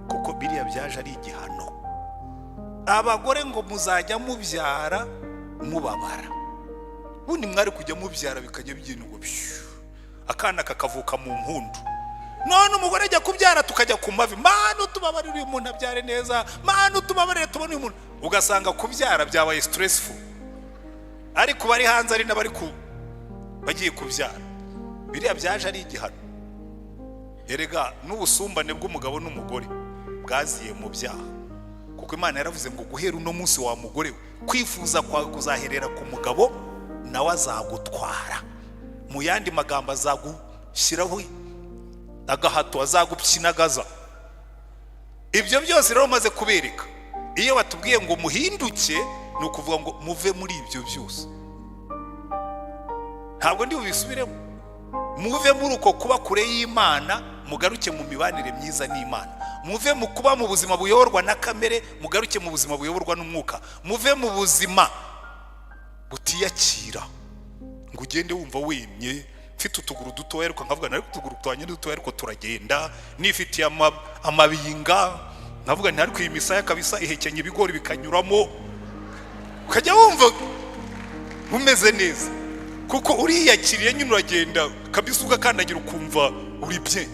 kuko biriya byaje ari igihano. Abagore ngo muzajya mubyara mubabara. Ubundi mwari kujya mubyara bikajya byinugwa, akana kakavuka mu mpundu. None umugore ajya kubyara tukajya ku mavi: "Mana, utubabarire uyu muntu abyare neza. Mana, utubabarire tubone uyu muntu." Ugasanga kubyara byabaye stressful, ariko bari hanze, ari n'abari ku bagiye kubyara. Biriya byaje ari igihano. Erega n'ubusumbane bw'umugabo n'umugore bwaziye mu byaha, kuko Imana yaravuze ngo guhera uno munsi, wa mugore we, kwifuza kwawe kuzaherera ku mugabo, nawe azagutwara. Mu yandi magambo, azagushyiraho agahato, azagupyinagaza. Ibyo byose rero maze kubereka, iyo batubwiye ngo muhinduke, ni ukuvuga ngo muve muri ibyo byose. Ntabwo ndi bubisubiremo. Muve muri uko kuba kure y'Imana, mugaruke mu mibanire myiza n'Imana. Muve mu kuba mu buzima buyoborwa na kamere, mugaruke mu buzima buyoborwa n'umwuka. Muve mu buzima butiyakira, ngo ugende wumva wemye, mfite utuguru dutoya ariko nkavuga, ariko utuguru twanjye ni dutoya ariko turagenda, nifitiye amabinga, nkavuga nti ariko iyi misaya kabisa ihekenya ibigori bikanyuramo. Ukajya wumva umeze neza kuko uriyakiriye nyine, uragenda kabisa ugakandagira ukumva uri bye.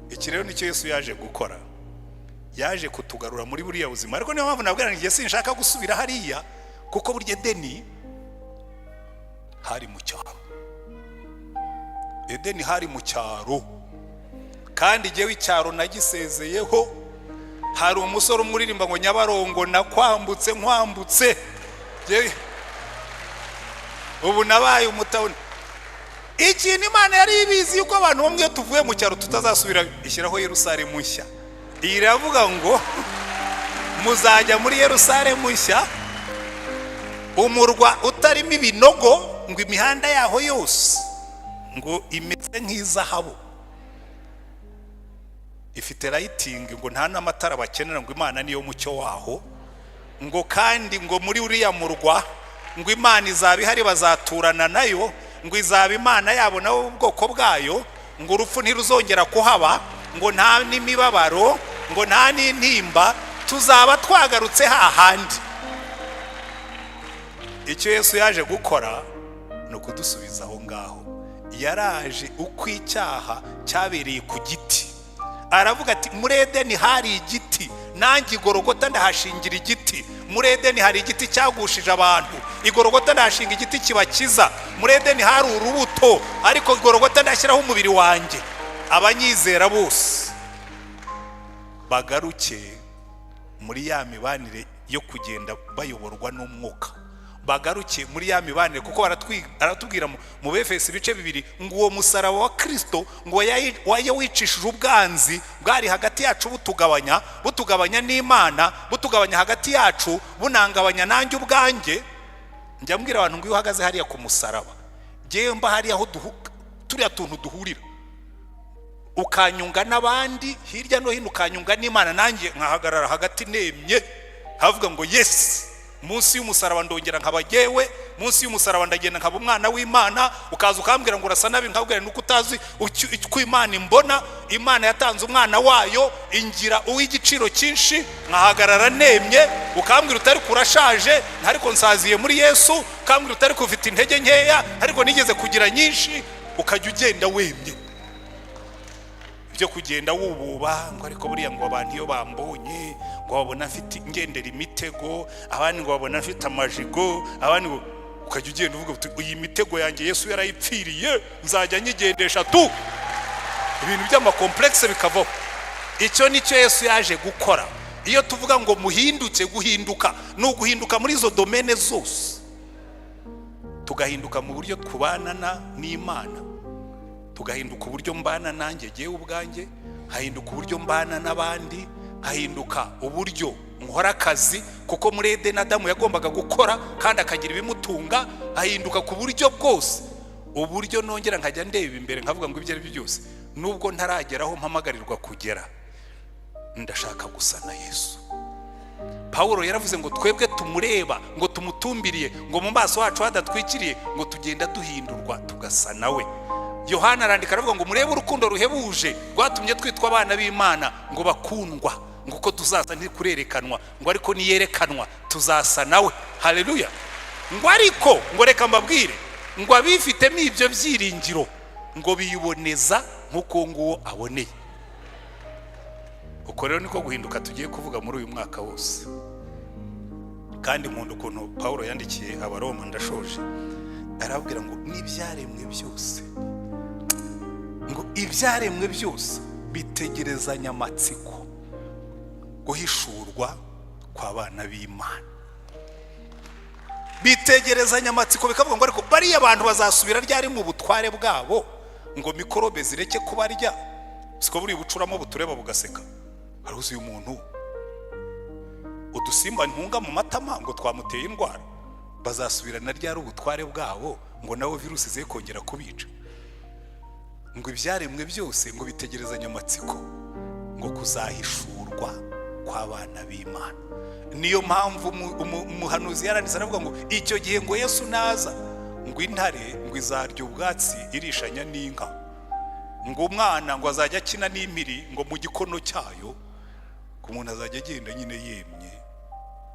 Iki rero nicyo Yesu yaje gukora, yaje kutugarura muri buriya buzima. Ariko niyo mpamvu nabwira igihe sinshaka gusubira hariya, kuko burya Edeni hari mu cyaro, Edeni hari mu cyaro, kandi igihe icyaro nagisezeyeho. Hari umusore umwe uririmba ngo "Nyabarongo nakwambutse nkwambutse." Ubu nabaye umutawuni. Ikintu Imana yari ibizi yuko abantu bamwe iyo tuvuye mu cyaro tutazasubira, ishyiraho Yerusalemu nshya. Iyi iravuga ngo muzajya muri Yerusalemu nshya, umurwa utarimo ibinogo, ngo imihanda yaho yose ngo imeze nk'izahabu, ifite lighting, ngo nta n'amatara bakenera, ngo Imana niyo mucyo waho, ngo kandi ngo muri uriya murwa ngo Imana izaba ihari, bazaturana nayo, ngo izaba Imana yabo nabo ubwoko bwayo, ngo urupfu ntiruzongera kuhaba, ngo nta n'imibabaro, ngo nta n'intimba, tuzaba twagarutse hahandi. Icyo Yesu yaje gukora ni ukudusubiza aho ngaho. Yaraje uko icyaha cyabereye ku giti, aravuga ati muri Edeni hari igiti, nanjye Igorogota ndahashingira igiti. Muri Edeni hari igiti cyagushije abantu, Igorogota ndahashinga igiti kibakiza. Muri Edeni hari urubuto, ariko Igorogota ndashyiraho umubiri wanjye, abanyizera bose bagaruke muri ya mibanire yo kugenda bayoborwa n'umwuka, bagaruke muri ya mibanire, kuko baratubwira mu Befesi ibice 2 ngo uwo musaraba wa Kirisito ngo wicishije ubwanzi bwari hagati yacu, butugabanya, butugabanya n'Imana, butugabanya hagati yacu, bunangabanya nanjye ubwanjye. Njya mbwira abantu ngo iyo uhagaze hariya ku musaraba, ngewe mba hariya aho turiya tuntu duhurira, ukanyunga n'abandi hirya no hino, ukanyunga n'Imana, nanjye nkahagarara hagati nemye. Havuga ngo yes, munsi y'umusaraba ndongera nkaba jyewe, munsi y'umusaraba ndagenda nkaba umwana w'Imana. Ukaza ukambwira ngo urasa nabi, nkabwira nuko utazi uko Imana imbona. Imana yatanze umwana wayo, ingira uw'igiciro cyinshi, nkahagarara nemye. Ukambwira utari kurashaje, ariko nsaziye muri Yesu. Ukambwira utari ufite intege nkeya, ariko nigeze kugira nyinshi. Ukajya ugenda wemye. Ibyo kugenda wububa ngo ariko buriya ngo abantu iyo bambonye ngo babona mfite ngendera imitego, abandi ngo babona mfite amajigo, abandi ngo, ukajya ugenda uvuga uti iyi mitego yanjye Yesu yarayipfiriye, nzajya nyigendesha tu. Ibintu by'ama complexe bikavaho. Icyo nicyo Yesu yaje gukora. Iyo tuvuga ngo muhinduke, guhinduka ni uguhinduka muri izo domaine zose, tugahinduka mu buryo tubanana n'Imana, tugahinduka uburyo mbana nanjye jyewe ubwanjye, hahinduka uburyo mbana n'abandi, hahinduka uburyo nkora akazi, kuko muri Edeni Adamu yagombaga gukora kandi akagira ibimutunga. Hahinduka ku buryo bwose, uburyo nongera nkajya ndeba imbere nkavuga ngo ibyo ari byo byose, nubwo ntaragera aho mpamagarirwa kugera, ndashaka gusa na Yesu. Pawulo yaravuze ngo twebwe tumureba ngo tumutumbiriye, ngo mu maso hacu hadatwikiriye, ngo tugenda duhindurwa tugasa nawe. Yohana arandika aravuga ngo murebe urukundo ruhebuje rwatumye twitwa abana b'Imana, ngo bakundwa, ngo uko tuzaza ntikurerekanwa, ngo ariko niyerekanwa tuzasa nawe. Haleluya! Ngo ariko ngo reka mbabwire ngo abifitemo ibyo byiringiro ngo biyiboneza nk'uko nguwo aboneye. Uko rero niko guhinduka tugiye kuvuga muri uyu mwaka wose. Kandi nkunda ukuntu Paul yandikiye Abaroma, ndashoje, arababwira ngo n'ibyaremwe byose, ngo ibyaremwe byose bitegerezanya amatsiko guhishurwa kw'abana b'Imana. Bitegerezanya amatsiko, bikavuga ngo ariko bariya bantu bazasubira ryari mu butware bwabo, ngo mikorobe zireke kubarya? Siko buriya bucuramo butureba bugaseka. Hari uzi uyu muntu udusimba ntunga mu matama ngo twamuteye indwara? Bazasubirana ryari ubutware bwabo, ngo nabo virusi ze kongera kubica? Ngo ibyaremwe byose ngo bitegerezanya amatsiko ngo kuzahishurwa kw'abana b'Imana. Niyo mpamvu umuhanuzi yaranditse aravuga ngo icyo gihe ngo Yesu naza, ngo intare ngo izarya ubwatsi irishanya n'inka, ngo umwana ngo azajya akina n'impiri ngo mu gikono cyayo, ngo umuntu azajya agenda nyine yemye,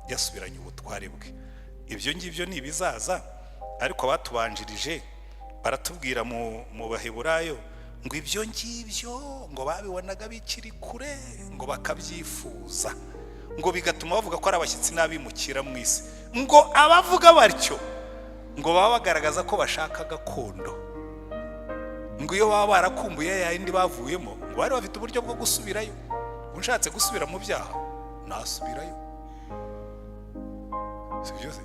yasubiranye ubutware bwe. Ibyo ngibyo ni ibizaza, ariko abatubanjirije baratubwira mu Baheburayo ngo ibyo ngibyo ngo babibonaga bikiri kure, ngo bakabyifuza, ngo bigatuma bavuga ko ari abashyitsi n'abimukira mu isi. Ngo abavuga batyo ngo baba bagaragaza ko bashaka gakondo, ngo iyo baba barakumbuye ya yindi bavuyemo, ngo bari bafite uburyo bwo gusubirayo. Unshatse gusubira mu byaha nasubirayo, si byo se?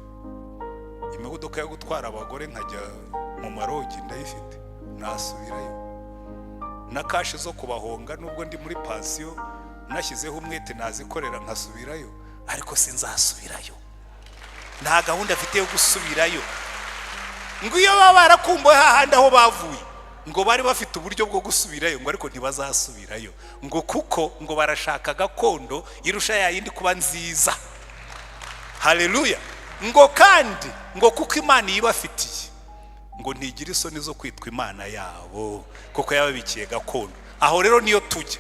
Imodoka yo gutwara abagore nkajya mu marogi ndayifite, nasubirayo. Na cash zo kubahonga, nubwo ndi muri pansiyo, nashyizeho umwete nazikorera nkasubirayo, ariko sinzasubirayo, nta gahunda afite yo gusubirayo. Ngo iyo baba barakumbuye hahandi aho bavuye, ngo bari bafite uburyo bwo gusubirayo, ngo ariko ntibazasubirayo, ngo kuko ngo barashaka gakondo irusha ya yindi kuba nziza. Haleluya! Ngo kandi ngo kuko Imana iyibafitiye, ngo ntigira isoni zo kwitwa Imana yabo, kuko yababikiye gakondo. Aho rero niyo tujya.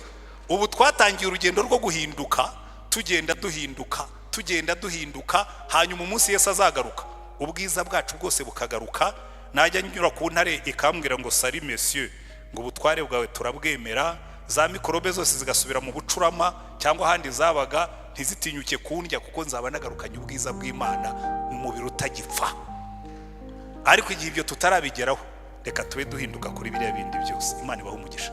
Ubu twatangiye urugendo rwo guhinduka, tugenda duhinduka, tugenda duhinduka, hanyuma umunsi Yesu azagaruka, ubwiza bwacu bwose bukagaruka, najya nyura ku ntare ikambwira ngo "Salut monsieur", ngo ubutware bwawe turabwemera, za mikorobe zose zigasubira mu bucurama cyangwa ahandi zabaga, ntizitinyuke kundya, kuko nzaba nagarukanye ubwiza bw'Imana mu mubiri utagipfa. Ariko igihe ibyo tutarabigeraho, reka tube duhinduka kuri biriya bindi byose. Imana ibaha umugisha.